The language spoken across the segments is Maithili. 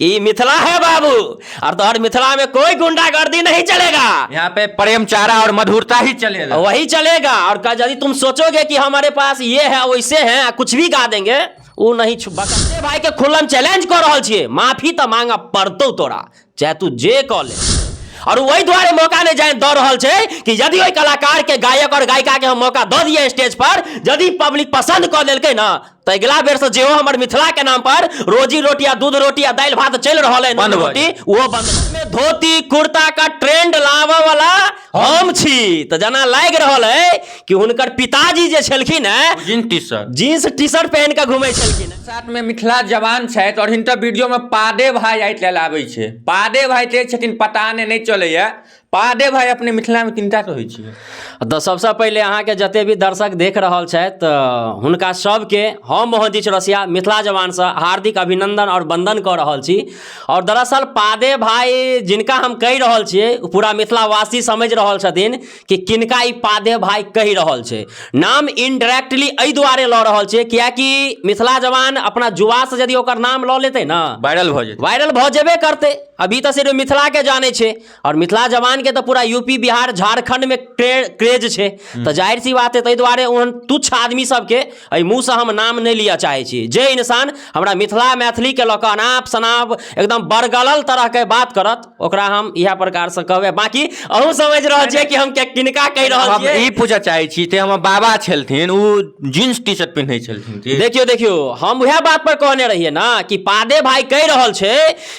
ई मिथिला है बाबू, और तोहर मिथिला में कोई गुंडागर्दी नहीं चलेगा। यहाँ पे प्रेम चारा और मधुरता ही चलेगा, वही चलेगा। और यदि तुम सोचोगे कि हमारे पास ये है वैसे है, कुछ भी गा देंगे, वो नहीं। बकंदे भाई के खुल्लम चैलेंज कर रहल छियै, माफी तऽ मांगऽ पड़तौ तोरा, चाहे तू जे कऽ ले। और वही दुआरे मौका नहीं जाए दऽ रहल छै कि यदि ओहि कलाकार के, गायक और गायिका के हम मौका दऽ दिए स्टेज पर, यदि पब्लिक पसंद कऽ देलकै ना, तऽ अगिला बेर से जेहो हमर मिथिला के नाम पर रोजी रोटी आ दूध रोटी आ दालि भात चलि रहल है, बंद भऽ रोटी, ओहो बंद में। धोती कुर्ता का ट्रेंड लाबऽ वाला हम छी। तऽ जेना लागि रहल है कि हुनकर पिताजी जे छलखिन है, jeans T shirt, jeans T shirt पहिन कऽ घुमै छलखिन। साथ में मिथिला जवान छथि और हिनकर वीडियो में पादे भाई आइ काल्हि आबै छै। पादे भाई के छथिन पता नहि, नहि चलैया। पादे भाई अपने मिथिला में किनका कहै छियै? तऽ सबसँ पहिले अहाँके जते भी दर्शक देख रहल छथि, तऽ हुनका सबके हम मोहनजी चौरसिया मिथिला जवानसँ हार्दिक अभिनंदन और वंदन कऽ रहल छी। और दरअसल पादे भाई जिनका हम कहि रहल छियै, ओ पूरा मिथिलावासी समझि रहल छथिन कि किनका ई पादे भाई कहि रहल छै। नाम इनडायरेक्टली एहि दुआरे लऽ रहल छियै, किएकि मिथिला जवान अपना जुआसँ यदि ओकर नाम लऽ लेतै ने, वायरल भऽ जेतै। वायरल भऽ जेबे करतै। अभी तऽ सिर्फ मिथिलाके जानै छै और मिथिला जवानके तऽ पूरा यूपी, बिहार, झारखण्डमे क्रेज छै। तऽ जाहिर सी बात है, ताहि दुआरे ओहन तुच्छ आदमी सबके एहि मुँहसँ हम नाम नहि लिअ चाहै छी, जे इंसान हमरा मिथिला मैथिलीके लऽ कऽ अनाप शनाप एकदम बरगलल तरहके बात करत, ओकरा हम इएह प्रकारसँ कहबै। बाँकी अहूँ समझि रहल छियै कि हम किनका कहि रहल हम छियै। ई पूछऽ चाहै छी ते हमर बाबा छलथिन, ओ जींस टी शर्ट पहिनै छलथिन की? देखियौ देखियौ, हम उएह बात पर कहने रहियै ने कि पादे भाई कहि रहल छै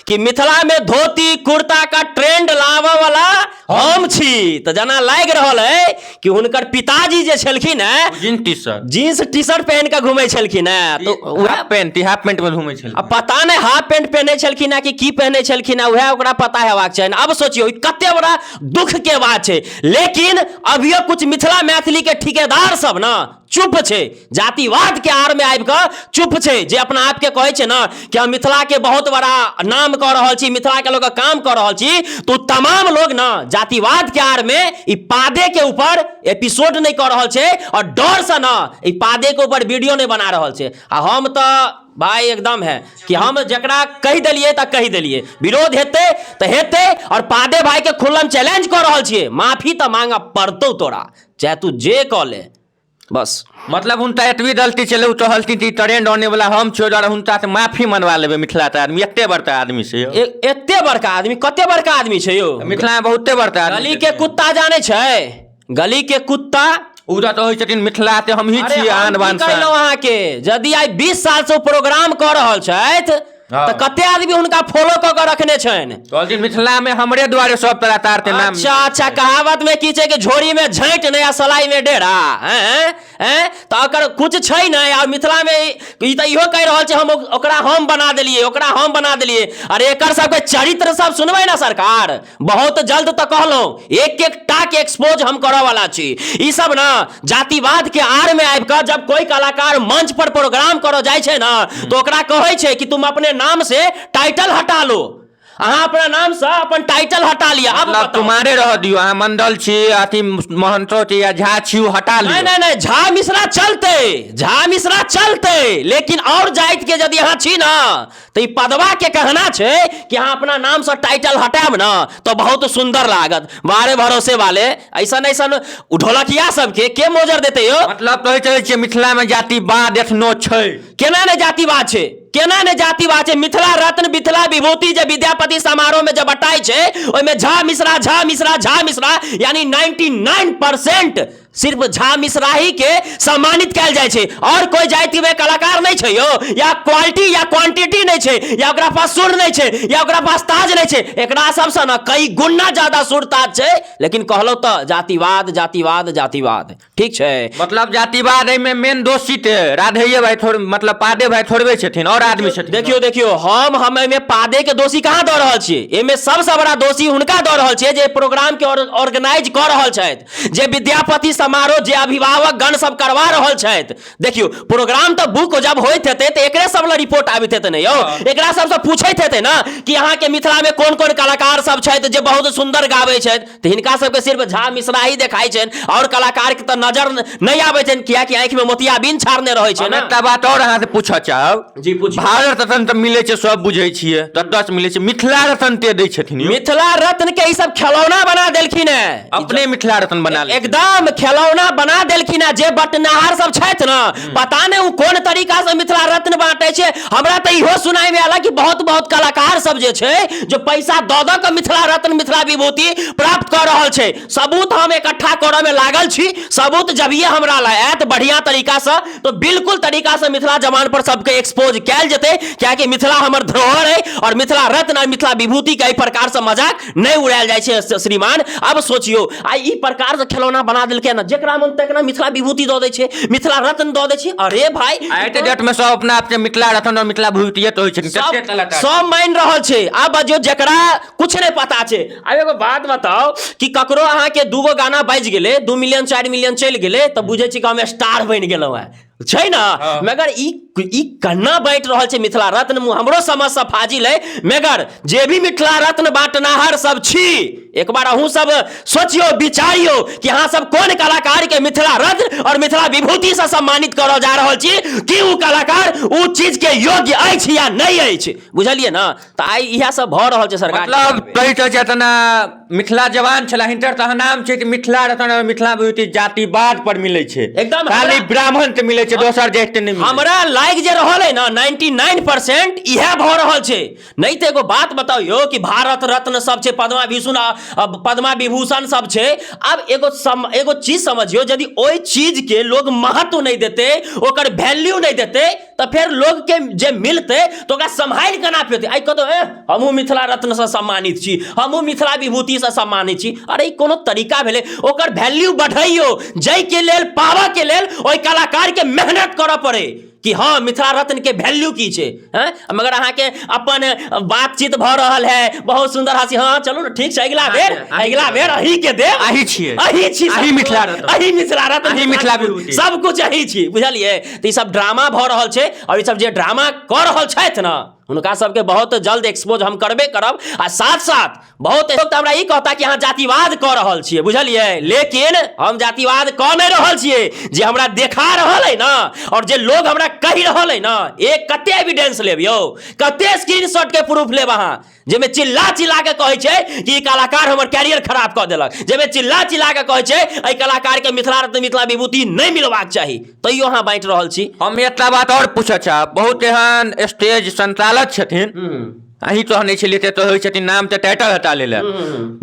कि मिथिला में धोती कुर्ता का ट्रेंड लाबऽ वाला हम छी। तऽ जेना लागि रहल है कि हुनकर पिताजी जे छलखिन है, jeans T shirt, jeans T shirt पहिन कऽ घुमै छलखिन है, तऽ उएह हाफ पेंट, हाफ पेंट में घूमै छलखिन। आ पता नहि हाफ पेंट पहिने छलखिन है कि की पहिने छलखिन है, उएह ओकरा पता हेबाक चाही। अब सोचियौ, ई कते बड़ा दुख के बात छै। लेकिन अभियो कुछ मिथिला मैथिली के ठिकेदार सब ना चुप छै, जातिवाद के आड़ में आबि कऽ चुप छै। जे अपना आपके कहै छै ने कि हम मिथिला के बहुत बड़ा नाम कऽ रहल छी, मिथिला के लोग काम कऽ रहल छी, तो तमाम लोग ना जातिवाद के आड़ में ई पादे के ऊपर एपिसोड नहीं कऽ रहल छै और डर से ना ई पादे के ऊपर वीडियो नहीं बना रहल छै। आ हम तऽ भाई एकदम है कि हम जकरा कहि देलियै तऽ कहि देलियै, विरोध हेतै तऽ हेतै। और पादे भाई के खुल्लम चैलेंज कऽ रहल छियै, माफी तऽ मांगऽ पड़तौ तोरा, चाहे तू जे कऽ ले, बस। मतलब हुनका एतबी गलती छलै, ओ कहलखिन कि ट्रेंड आने वाला हम छियै, दुआरे हुनका से माफी मनवा लेबै। मिथिला के आदमी एते बड़का आदमी से यौ। एते बड़का आदमी, कते बड़का आदमी छै यौ? मिथिला में बहुते बड़का आदमी गली के कुत्ता जानै छै? गली के कुत्ता। ओ तऽ कहै छथिन मिथिला के हमही अरे छी, हम आन की बान शान। कहलहुँ अहाँके, यदि आइ 20 साल से ओ प्रोग्राम कऽ रहल छथि, तऽ कते आदमी हुनका फॉलो कऽ के रखने छनि? कहलखिन मिथिला में हमरे दुआरे सब कलाकार के नाम। अच्छा, कहावत में की छै कि झोरी में झैट नहीं आ सलाई में डेरा हैं हैं, तऽ अकर कुछ छै नहि। आ मिथिला में ई तऽ इहो कहि रहल छै, हम ओकरा हम बना देलियै, ओकरा हम बना देलियै। अरे एकर सबके चरित्र सब सुनबै ने सरकार, बहुत जल्द तऽ कहलहुँ एक एक टा के एक्सपोज हम करऽ वाला छी। ई सब ना जातिवाद के आड़ में आबि कऽ जब कोई कलाकार मंच पर प्रोग्राम करऽ जाइ छै ना, तो ओकरा कहै छै कि तुम अपने नाम से टाइटल हटा लो, अहाँ अपना नाम से अपन टाइटल हटा लिअ। अब मतलब बताउ। कुमारे रह दियौ, अहाँ मंडल छी, अथी महंतो छी या झा छी, ओ हटा लियौ। नहीं नहीं नहीं, झा मिश्रा चलते, झा मिश्रा चलते, लेकिन और जाति के यदि अहाँ छी ना, तऽ ई पदवा के कहना छै कि अहाँ अपना नामसँ टाइटल हटायब ने तऽ बहुत सुन्दर लागत। बारे भरोसे वाले ऐसन ऐसन ढोलकिया सबके के मोजर देतै यौ? मतलब कहै चाहै छियै मिथिला मे जातिवाद एखनो छै? केना नहि जातिवाद छै, केना नहि जातिवाद छै? मिथिला रत्न, मिथिला विभूति जे विद्यापति समारोह में जे बटाइ छै, ओहिमे झा मिश्रा, झा मिश्रा, झा मिश्रा, यानी 99% सिर्फ झा मिश्रा ही के सम्मानित कयल जाइ छै। और कोई जाति में कलाकार नहि छै यौ, या क्वालिटी या क्वांटिटी नहि छै, या ओकरा पास सुर नहि छै, या ओकरा पास ताज नहि छै। एकरा सबसँ ने कई गुना ज्यादा सुर ताज छै, लेकिन कहलहुँ तऽ जातिवाद, जातिवाद, जातिवाद, ठीक छै? मतलब जातिवाद एहिमे मेन दोषी ते राधेये भाई थोड़, मतलब पादे भाई थोड़बे छथिन, और आदमी छथिन? देखियौ देखियौ, हम एहिमे पादे के दोषी कहाँ दऽ रहल छियै? एहिमे सबसँ बड़ा दोषी हुनका दऽ रहल छियै जे प्रोग्राम के ऑर्गेनाइज कऽ रहल छथि, जे विद्यापति समारोह जे अभिभावक गण सब करवा रहल छथि, देखियौ प्रोग्राम तऽ बुक जब होइत हेतै तऽ एकरे सब लए रिपोर्ट आबैत हेतै ने यौ, एकरा सबसँ पूछैत हेतै ने कि अहाँके मिथिलामे कोन कोन कलाकार सब छथि जे बहुत सुन्दर गाबै छथि। तऽ हिनका सबके सिर्फ झा मिश्रा ही देखाइ छनि आओर कलाकारके तऽ नजर नहि आबै छनि, कियाकि आँखिमे मोतियाबिन छाड़ने रहै छै हम ने। एकटा बात आओर अहाँसँ पूछऽ चाहब। जी, पूछू। भारत रत्न तऽ मिलै छै, सब बुझै छियै, ततऽ मिलै छै, मिथिला रत्न ते दै छथिन यौ? मिथिला रत्न के ई सब खेलौना बना देलखिन है। अपने मिथिला रत्न बना लेलखिन। एकदम खेलौना बना देलखिन है। जे बटनाहार सब छथि ने, पता नहि ओ कोन तरीका से मिथिला रत्न बांटे छै। हमरा तऽ इहो सुनाय में आयल कि बहुत बहुत कलाकार सब जे छै जो पैसा दऽ दऽ कऽ मिथिला रत्न मिथिला विभूति प्राप्त कऽ रहल छै। सबूत हम इकट्ठा करऽ में लागल छी, सबूत जभिये हमरा लग आयत बढ़िया तरीका से तो बिल्कुल तरीका से मिथिला जवान पर सबके एक्सपोज कयल जेतै, कियाकि मिथिला हमर धरोहर है और मिथिला रत्न और मिथिला विभूति के एहि प्रकार से मजाक नहि उड़ायल जाइ छै श्रीमान। अब सोचियो, आ ई प्रकार से खेलौना बना देलकै ने, जेकरा मन तकरा मिथिला विभूति दऽ दै छै, मिथिला रत्न दऽ दै छै। अरे भाई, आइ के डेट में सब अपना आप के मिथिला रत्न और मिथिला विभूतिये तऽ होइ छथिन, तते कलाकार। सब मानि रहल छै। आब बजियौ जेकरा कुछ नहि पता छै। आब एगो बात बताउ कि ककरो अहाँके दूगो गाना बाजि गेलै, 2 मिलियन 4 मिलियन चलि गेलै तऽ बुझै छी कि हम स्टार बनि गेलहुँ हेँ, छै ने? मगर ई कन्ना बाँटि रहल छै मिथिला रत्न, हमरो समझसँ फाजिल है। मगर जे भी मिथिला रत्न बाँटनाहर सब छी, एक बार अहूँ सब सोचियौ विचारियौ कि अहाँ सब कोन कलाकार के मिथिला रत्न और मिथिला विभूति से सम्मानित करऽ जा रहल छी, कि ओ कलाकार ओ चीज के योग्य अछि या नहि अछि, बुझलियै ने? तऽ आइ इएह सब भऽ रहल छै सरकार। मतलब कहै छै जेतना मिथिला जवान छला हिनकर तऽ नाम छै कि मिथिला रतन और मिथिला विभूति जातिवाद पर मिलै छै। एकदम। खाली ब्राह्मण के मिलै छै, दोसर जाति के नहि मिलै। हमरा लागि जे रहल है ने 99% इएह भऽ रहल छै। नहि तऽ एगो बात बताउ यौ कि भारत रत्न सब छै, पद्मा विभूषण, पद्मा विभूषण सब छै। आब एगो चीज समझियौ, यदि ओहि चीज के लोग महत्व नहि देतै, ओकर वैल्यू नहि देतै, तऽ फेर लोगके जे मिलतै तऽ ओकरा सम्हारि केना पेतै? आइ कतौ ए हमहूँ मिथिला रत्नसँ सम्मानित छी, हमहूँ मिथिला विभूतिसँ सम्मानित छी, अरे ई कोनो तरीका भेलै? ओकर वैल्यू बढ़ैयौ, जाहिके लेल पाबऽके लेल ओहि कलाकारके मेहनत करऽ पड़ै कि हँ मिथिला रत्नके वैल्यू की छै। हँ, मगर अहाँके अपन बातचीत भऽ रहल है, बहुत सुन्दर हँसी, हँ चलू ने ठीक छै, अगिला बेर, अगिला बेर अहीँके देब, अहीं छियै, अहीं छी, अहीं मिथिला रत्न, अहीं मिथिला रत्न, अहीं मिथिला विभूति, सब कुछ अहीं छी, बुझलियै? तऽ ई सब ड्रामा भऽ रहल छै और ई सब जे ड्रामा कऽ रहल छथि ने, हुनका सबके बहुत जल्द एक्सपोज हम करबे करब। आ साथ साथ बहुत लोग तऽ हमरा ई कहता कि अहाँ जातिवाद कऽ रहल छियै, बुझलियै? लेकिन हम जातिवाद कऽ नहि रहल छियै। जे हमरा देखा रहल अइ ने और जे लोग हमरा कहि रहल अइ ने, एक कते एविडेंस लेब यौ, कते स्क्रीनशॉट के प्रूफ लेब अहाँ, जाहिमे चिल्ला चिल्ला के कहै छै कि ई कलाकार हमर कैरियर खराब कऽ देलक, जाहिमे चिल्ला चिल्ला के कहै छै एहि कलाकार के मिथिला रत्न मिथिला विभूति नहि मिलबाक चाही, तैयो अहाँ बाँटि रहल छी। हम एकटा बात आओर पूछऽ चाहब, बहुत एहन स्टेज संचालक छथिन, अहीं तो नहि छलियै ते तो होइ छथिन नाम तऽ टाइटल हटा लेले,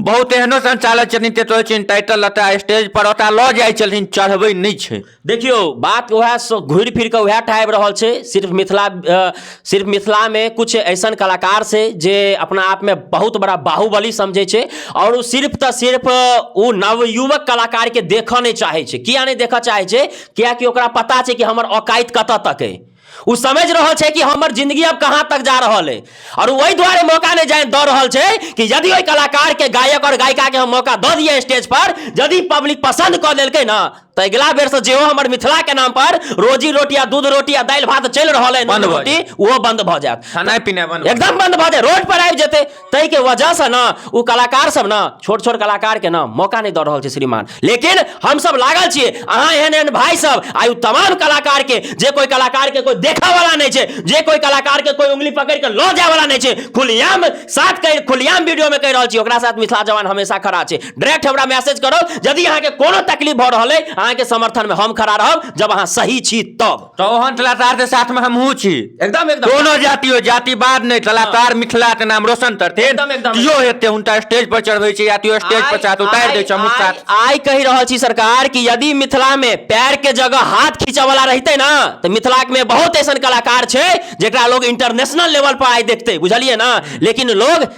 बहुत एहनो संचालक छथिन ते तो होइ छथिन टाइटल हटा स्टेज पर ओता लऽ जाइ छथिन, चढ़बै नहि छै। देखियौ बात उएह घुरि फिर कऽ उएह टा आबि रहल छै। सिर्फ मिथिलामे कुछ ऐसन कलाकार छै जे अपना आपमे बहुत बड़ा बाहुबली समझै छै और ओ सिर्फ तऽ सिर्फ ओ नवयुवक कलाकारके देखऽ नहि चाहै छै। किया नहि देखऽ चाहै छै? कियाकि ओकरा पता छै कि हमर औकात कतऽ तक अइ। ओ समझि रहल छै कि हमर जिंदगी अब कहाँ तक जा रहल अइ और ओहि दुआरे मौका नहि जाय दऽ रहल छै कि यदि ओहि कलाकारके गायक और गायिकाके हम मौका दऽ दियै स्टेज पर, यदि पब्लिक पसन्द कऽ देलकै ने तऽ अगिला बेरसँ जेहो हमर मिथिलाके नाम पर रोजी रोटी आ दूध रोटी आ दालि भात चलि रहल अइ, बंद भऽ रोटी ओहो बंद भऽ जायत, खेनाइ पिनाइ बंद, एकदम बंद भऽ जायत, रोड पर आबि जेतै। ताहिके वजहसँ ने ओ कलाकार सब ने छोट छोट कलाकारके ने मौका नहि दऽ रहल छै श्रीमान। लेकिन हमसब लागल छियै, अहाँ एहन एहन भाई सब आइ ओ तमाम कलाकारके, जे कोइ कलाकारके कोइ देखऽवला नहि छै, जे कोइ कलाकारके कोइ उंगली पकड़ि कऽ लऽ जायवला नहि छै, खुलेआम साथ कहि खुलेआम वीडियोमे कहि रहल छी, ओकरा साथ मिथिला जवान हमेशा खड़ा छै। डायरेक्ट हमरा मैसेज करू यदि अहाँके कोनो तकलीफ भऽ रहल अइ, अहाँके समर्थनमे हम खड़ा रहब जब अहाँ सही छी तब। तऽ ओहन कलाकार के साथ में हमहूँ छी। एकदम एकदम। कोनो जाति हो, जातिवाद नहि, कलाकार मिथिला के नाम रोशन करथिन। एकदम, एकदम। कियो हेतै हुनका स्टेज पर चढ़बै छै या कियो स्टेज पर साथ उतारि दै छै, हमहूँ साथ। आइ कहि रहल छी सरकार कि यदि मिथिला में पैर के जगह हाथ खींचऽ वाला रहितै ना तऽ मिथिला में बहुत ऐसन कलाकार छै जेकरा लोग इंटरनेशनल लेवल पर आइ देखतै, बुझलियै ना? लेकिन लोग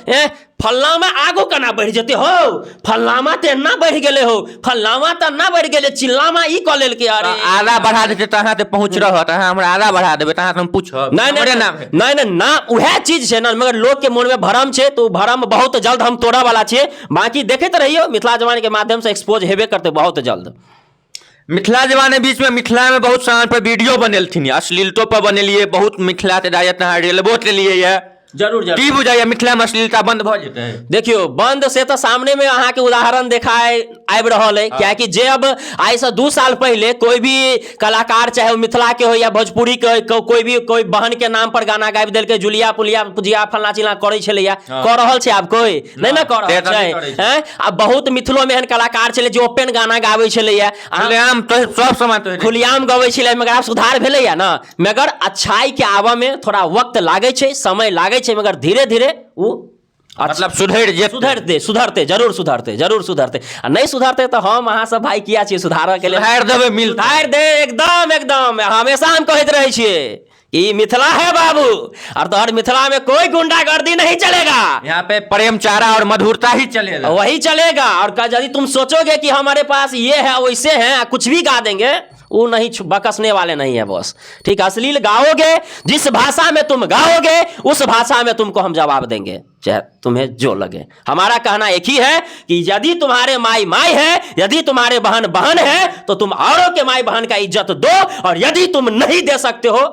फल्लामा आगू केना बढ़ि जेतै हौ, फल्लामा तऽ एना बढ़ि गेलै हौ, फल्लामा तऽ एना बढ़ि गेलै, चिल्लामा ई कऽ लेलकै। अरे आधा बढ़ा देतै तऽ अहाँ तऽ पहुँच रहत, अहाँ हमरा आधा बढ़ा देबै तऽ अहाँ हम पूछब। नहि हमरे नहि नाम है। नहि नहि ना, उएह चीज छै ने, मगर लोकके मोनमे भरम छै तऽ ओ भरम बहुत जल्द हम तोड़ऽ वाला छियै। बाँकी देखैत रहियौ, मिथिला जवानके माध्यमसँ एक्सपोज हेबे करतै बहुत जल्द। मिथिला जवाने बीचमे मिथिलामे बहुत सामान पर वीडियो बनेलथिन अश्लीलतो पर बनेलियै बहुत मिथिला के जायत अहाँ रेलबो केलियै यऽ। जरूर जरूर। की बुझाइया मिथिलामे अश्लीलता बंद भऽ जेतै? देखियौ, बंद से तऽ सामनेमे अहाँके उदाहरण देखाय आबि रहल अइ, कियाकि जे अब आइसँ 2 साल पहिले कोइ भी कलाकार, चाहे ओ मिथिलाके होइ या भोजपुरीके होइ, कोइ भी कोइ बहनके नाम पर गाना गाबि देलकै, जुलिया पुलिया पुजिया फलना चिलना करै छलैया, कऽ रहल छै आब कोइ नहि ने कऽ रहल छै। हैं, आब बहुत मिथिलोमे एहन कलाकार छलै जे ओपन गाना गाबै छलैया, खुलेआम तो सब समाज तो खुलेआम गबै छलै, मगर आब सुधार भेलैया ने। मगर अच्छाइके आबऽमे थोड़ा वक्त लागै छै, समय लागै छै, मगर धीरे धीरे ओ मतलब सुधरि जेतै। सुधरतै, सुधरतै, जरूर सुधरतै, जरूर सुधरतै। आ नहि सुधरतै तऽ हम अहाँ सब भाई किया छियै सुधारऽ के लेल? सुधारि देबै मिल, सुधारि दे एकदम एकदम। हमेशा हम कहैत रहै छियै ई मिथिला है बाबू, और तोहर मिथिला में कोई गुंडागर्दी नहीं चलेगा। यहाँ पे प्रेम चारा और मधुरता ही चलेगा, वही चलेगा। और यदि तुम सोचोगे कि हमारे पास ये है वैसे है कुछ भी गा देंगे, वो नहीं बकसने वाले नहीं है बॉस। ठीक, अश्लील गाओगे, जिस भाषा में तुम गाओगे उस भाषा में तुमको हम जवाब देंगे, चाहे तुम्हें जो लगे। हमारा कहना एक ही है कि यदि तुम्हारे माई माई है, यदि तुम्हारे बहन बहन है, तो तुम औरों के माई बहन का इज्जत दो, और यदि तुम नहीं दे सकते हो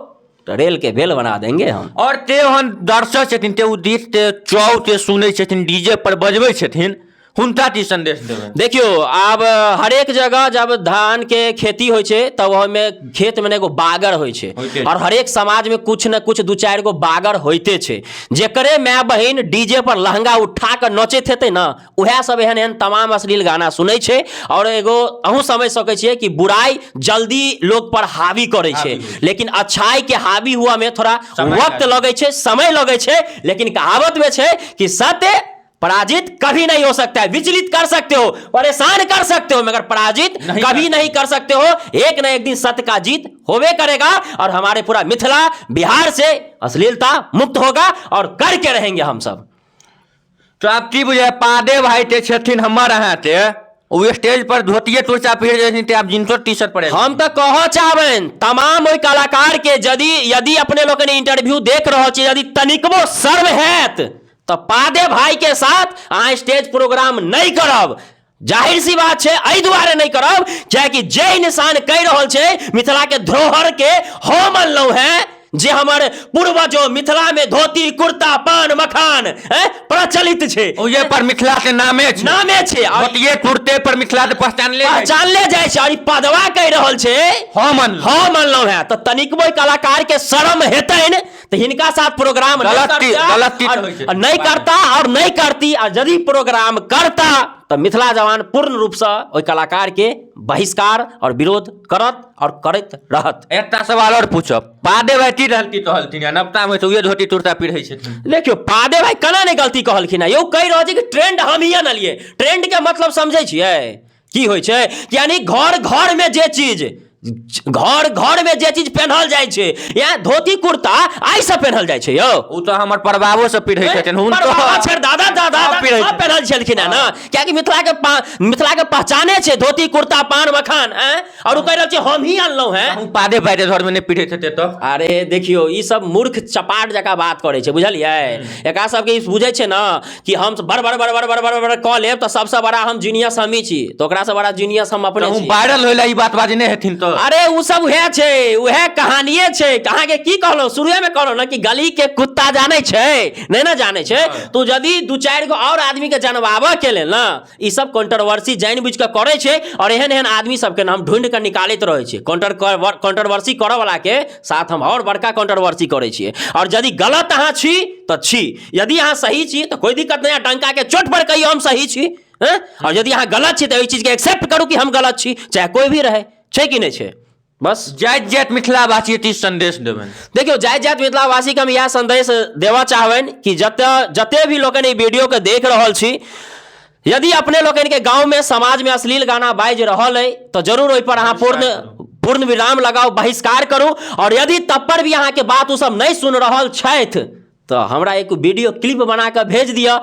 तो रेल के बेल बना देंगे हम। और ते ओहन दर्शक छथिन, ते ओ गीत ते चौ ते सुनै छथिन, डीजे पर बजबै छथिन, हुनका की संदेश देबै? देखियौ, आब हरेक जगह जब धान के खेती होइ छै तब ओहिमे खेत में एगो बागर होइ छै, होइते छै। और हरेक समाज में कुछ न कुछ 2-4 गो बागर होइते छै। जेकरे माय बहिन डीजे पर लहंगा उठा कऽ नचैत हेतै ने, उएह सब एहन एहन तमाम अश्लील गाना सुनै छै। और एगो अहूँ समझ सकै छियै कि बुराइ जल्दी लोग पर हावी करै छै, हावी होइ छै। लेकिन अच्छाई के हावी हुआ में थोड़ा समय वक्त लगै लगै छै, समय लगै छै। लेकिन कहावत में छै कि सत्य पराजित कभी नहीं हो सकता है। विचलित कर सकते हो, परेशान कर सकते हो, मगर पराजित नहीं कभी कर नहीं कर सकते हो। एक न एक दिन सत्य का जीत होवे करेगा और हमारे पूरा मिथिला बिहार से अश्लीलता मुक्त होगा और करके रहेंगे हम सब। तो आप की बुझे पादे भाई ते छथिन हमर अहाँ ते ओ स्टेज पर धोतिए कुर्ता पहिर जाइ छथिन, ते आप जींसो टी शर्ट पर। हम तऽ कहऽ चाहबनि तमाम ओहि कलाकार के, यदि अपने लोकनि इंटरव्यू देख रहल छी, यदि तनिकबो शर्म हैत तऽ पादे भाई के साथ अहाँ स्टेज प्रोग्राम नहि करब। जाहिर सी बात छै, एहि दुआरे नहि करब कियाकि जे इंसान कहि रहल छै मिथिला के धरोहर के हम अनलहुँ हेँ, जे हमर पूर्वजो मिथिला में धोती कुर्ता पान मखान प्रचलित छै, ओहे पर मिथिला के नामे छै, नामे छै, और धोतिए कुर्ते पर मिथिला के पहचानले जाइ छै। पहचानले जाइ छै। और ई पदवा कहि रहल छै हम अनलहुँ। हम अनलहुँ हेँ, तऽ तनिकबो कलाकार के शरम हेतनि तऽ हिनका साथ प्रोग्राम नहि करता, गलत और होइ छै। नहि करता और नहि करती। आ यदि प्रोग्राम करता तऽ मिथिला जवान पूर्ण रूपसँ ओहि कलाकार के बहिष्कार और विरोध करत और करैत रहत। एकटा सवाल और पूछब, पादे भाई की गलती कहलथिन? या नवता में तऽ उहे धोती कुर्ता पहिरै छथिन। देखियौ, पादे भाई केना नहि गलती कहलखिन हेँ? यौ, कहि रहल छै कि ट्रेंड हम ही अनलियै। ट्रेंड के मतलब समझै छियै की होइ छै? यानी घर घर में जे चीज, घर घर में जे चीज पेन्हल जाइ छै, या धोती कुर्ता आइ से पेन्हल जाइ छै यौ। ओ तऽ हमर परबाबो सब पहिरै छथिन, हुनको परबाबा छै, दादा दादा सब पहिरै सब छथिन। पेन्हल छलखिन हेँ ने, कियाकि मिथिला के पहचाने छै धोती कुर्ता पान मखान, ऐं? और ओ कहि रहल छै हम ही अनलहुँ हेँ। हम पादे पादे घर में नहि पहिरै छथिन तऽ। अरे देखियौ, ई सब मूर्ख चपाट जकाँ बात करै छै, बुझलियै? एकरा सबके ई बुझै छै ने कि हम बड़ बड़ बड़ बड़ बड़ बड़ बड़ कऽ लेब तऽ सबसँ बड़ा हम जीनियस हमही छी, तऽ ओकरासँ बड़ा जीनियस हम अपने तऽ छी। वायरल होइला ई बात बाजने हेथिन तऽ। अरे ओ सब उएह छै, उएह कहानिये छै। अहाँके की कहलहुँ, शुरुए में कहलहुँ ने कि गली के कुत्ता जानै छै नहि ने जानै छै। तो यदि 2-4 गो और आदमी के जानबाबऽ के लेल ने ई सब कंट्रोवर्सी जानि बुझि कऽ करै छै, और एहन एहन आदमी सबके ने हम ढूँढि कऽ निकालैत रहै छियै। कंट्रोवर्सी करऽ वला के साथ हम और बड़का कंट्रोवर्सी करै छियै। और यदि गलत अहाँ छी तऽ छी, यदि अहाँ सही छी तऽ कोइ दिक्कत नहि, डंका के चोट पर कहियौ हम सही छी, हैं? और यदि अहाँ गलत छी तऽ एहि चीजके एक्सेप्ट करू कि हम गलत छी, चाहे कोइ भी रहै, छै कि नहि छै। बस जाइत जाइत मिथिलावासी के संदेश देबनि। देखियौ, जाइत जाइत मिथिलावासी के हम इएह संदेश देबऽ चाहबनि कि जते भी लोकनि ई वीडियो के देख रहल छी, यदि अपने लोकनि के गाँव में समाज में अश्लील गाना बाजि रहल अइ तऽ जरूर ओहि पर अहाँ पूर्ण विराम लगाउ, बहिष्कार करू। और यदि तब पर भी अहाँके बात ओ सब नहि सुनि रहल छथि तऽ हमरा एक वीडियो क्लिप बना कऽ भेज दिअ,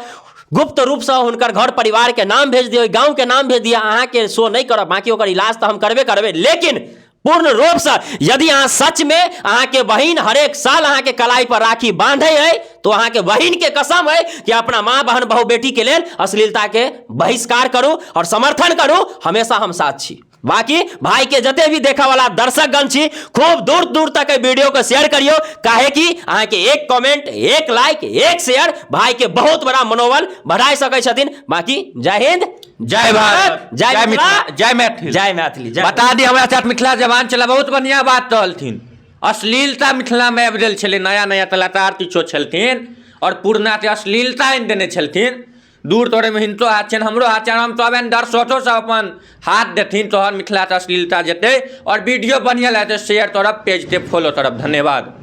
गुप्त रूपसँ हुनकर घर परिवार के नाम भेज दिअ, ओहि गाँव के नाम भेज दिअ। अहाँके शो नहि करब, बाँकी ओकर इलाज तऽ हम करबे करबै, लेकिन पूर्ण रूपसँ यदि अहाँ सचमे अहाँके बहिन हरेक साल अहाँके कलाई पर राखी बांधै है तो अहाँके बहिन के कसम है कि अपना माँ बहन बहु बेटी के लेल अश्लीलता के बहिष्कार करू और समर्थन करू। हमेशा हम साथ छी। बाकी भाई के जते भी देखा वाला दर्शकगण छी, खूब दूर दूर तक एहि वीडियो के शेयर करियो, काहे कि अहाँ के एक कमेंट, एक लाइक, एक शेयर भाई के बहुत बड़ा मनोबल बढ़ाई सकै छथिन। बाकी जय हिंद, जय भारत, जय मिथिला, जय मैथिली, जय मैथिली। जय बता दी हमरा साथ मिथिला जवान चला बहुत बढ़िया बात कहलथिन। अश्लीलता मिथिला में आबि गेल छलै, नया नया कलाकार किछो छलथिन और पुरना के अश्लीलता आनि देने छलथिन। दूर तोड़े में हिनको हाथ छनि, हमरो हाथ छनि, हम कहबनि दर्शको सब अपन हाथ देथिन तहन मिथिला के अश्लीलता जेतै। और वीडियो बढ़िया लागतै शेयर करब, पेज के फॉलो करब। धन्यवाद।